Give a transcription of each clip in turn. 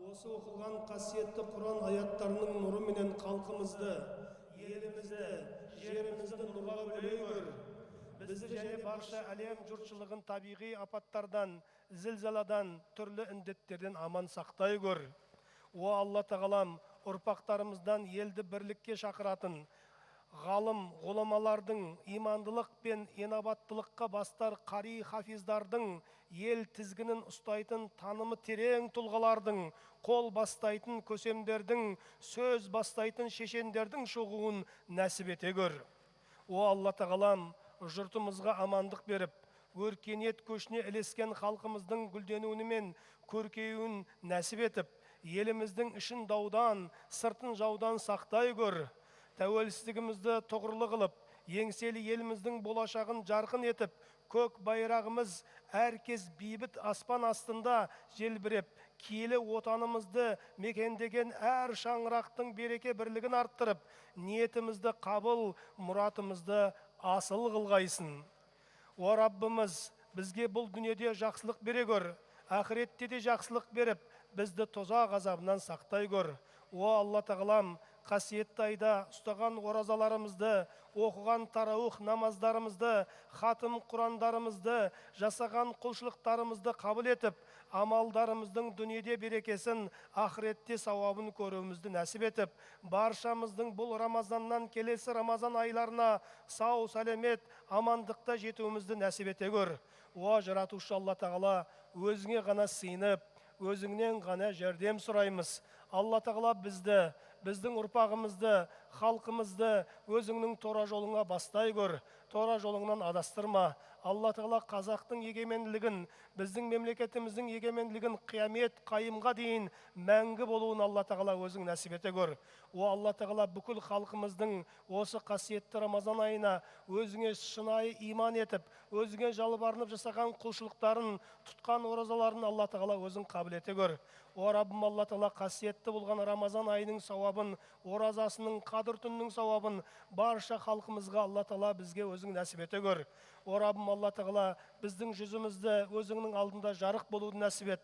Осы оқылған қасиетті Құран аяттарының нұрыменен халқымызды, елімізді, жерімізді нұрға бөлей көр. Бізді және барша әлем жұртшылығын табиғи апаттардан, зілзаладан, түрлі індеттерден аман сақтай көр. О Алла Тағалам, ұрпақтарымыздан елді бірлікке шақыратын ғалым ғұламалардың, имандылық пен инабаттылыққа бастар қари хафиздардың, ел тізгінін ұстайтын танымы терең тұлғалардың, қол бастайтын көсемдердің, сөз бастайтын шешендердің шығуын нәсіп ете көр. О Алла Тағалам, жұртымызға амандық беріп, өркениет көшіне ілескен халқымыздың гүлденуі мен көркеюін нәсіп етіп, еліміздің ішін даудан, сыртын жаудан сақтай көр. Тәуелсіздігімізді тұғырлы қылып, еңселі еліміздің болашағын жарқын етіп, көк байрағымыз әркез бейбіт аспан астында желбіреп, киелі отанымызды мекендеген әр шаңырақтың береке бірлігін арттырып, ниетімізді қабыл, мұратымызды асыл қылғайсын. О Раббымыз, бізге бұл дүниеде жақсылық бере көр, ақыретте де жақсылық беріп, бізді тозақ азабынан сақтай көр. О Алла Тағалам, қасиетті айда ұстаған оразаларымызды, оқыған тарауих намаздарымызды, хатым құрандарымызды, жасаған құлшылықтарымызды қабыл етіп, амалдарымыздың дүниеде берекесін, ақыретте сауабын көруімізді нәсіп етіп, баршамыздың бұл Рамазаннан келесі Рамазан айларына сау, сәлемет, амандықта жетуімізді нәсіп ете көр. О жаратушы Алла Тағала, өзіңе ғана сыйынып, өзіңнен ғана жәрдем сұраймыз. Алла Тағала бізді, біздің ұрпағымызды, халқымызды өзіңнің тура жолыңа бастай көр, тура жолыңнан адастырма. Алла Тағала қазақтың егеменділігін, біздің мемлекетіміздің егеменділігін қиямет қайымға дейін мәңгі болуын Алла Тағала өзің нәсіп ете көр. О Алла Тағала, бүкіл халқымыздың осы қасиетті Рамазан айына өзіңе шынайы иман етіп, өзіңе жалбарынып жасаған құлшылықтарын, тұтқан оразаларын Алла Тағала өзің қабыл ете көр. О Раббым Алла Тағала, қасиетті болған Рамазан айының сауабын, оразасының, қадір түнінің сауабын барша халқымызға Алла Тағала бізге өзің нәсіп ете көр. О Раббым Алла Тағала, біздің жүзімізді өзіңнің алдында жарық болуды нәсіп ет.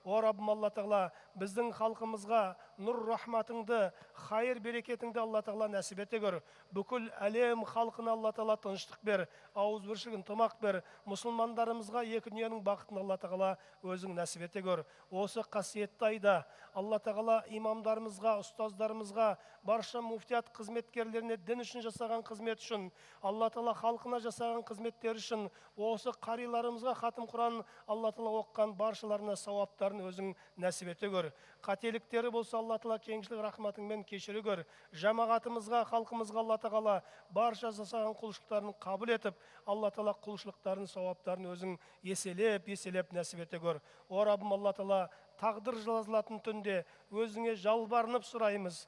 О Раббым Алла Тағала, біздің халқымызға нұр рахматыңды, хайыр берекетіңді Алла Тағала нәсіп ете көр. Бүкіл әлем халқына Алла Тағала тыныштық бер, ауызбіршілік ынтымақ бер. Мұсылмандарымызға екі дүниенің бақытын Алла Тағала өзің нәсіп ете көр. Осы қасиетті айда Алла Тағала имамдарымызға, ұстаздарымызға, барша муфтият қызметкерлеріне дін үшін жасаған қызмет үшін, Алла Тағала халқына жасаған қызметтері үшін, осы қариларымызға хатым Құран Алла Тағала оқыған баршаларына сауаптарын өзің нәсіп ете көр. Қателіктері болса Алла Тағала кеңшілік рахматыңмен кешіре көр. Жамағатымызға, халқымызға Алла Тағала барша жасаған құлшылықтарын қабыл етіп, Алла Тағала құлшылықтарын, сауаптарын өзің еселеп, еселеп нәсіп ете көр. О Раббым Алла Тағала, тағдыр жазылатын түнде өзіңе жалбарынып сұраймыз.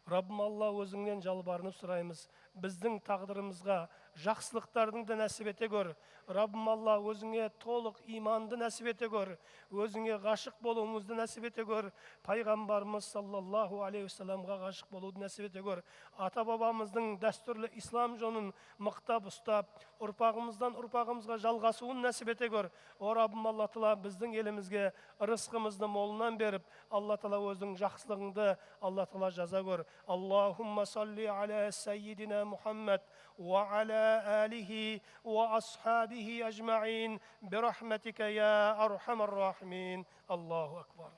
Раббым Алла, өзіңнен жалбарынып сұраймыз. Біздің тағдырымызға жақсылықтардың да нәсіп ете көр. Раббым Алла, өзіңе толық иманды нәсіп ете көр. Өзіңе ғашық болуымызды нәсіп ете көр. Пайғамбарымыз саллаллаху алейхи уассаламға ғашық болуды нәсіп ете көр. Ата-бабамыздың дәстүрлі ислам жолын мықтап ұстап, ұрпағымыздан ұрпағымызға жалғасуын нәсіп ете көр. О Раббым Алла Тағала, біздің елімізге ырысқымызды молынан беріп, Алла Тағала өзің жақсылығыңды Алла Тағала жаза көр. Аллахумма салли аля сайидина Мухаммад ва аля алихи ва асхабихи ажмаин бирахматика я архамар рахимин. Аллаху акбар.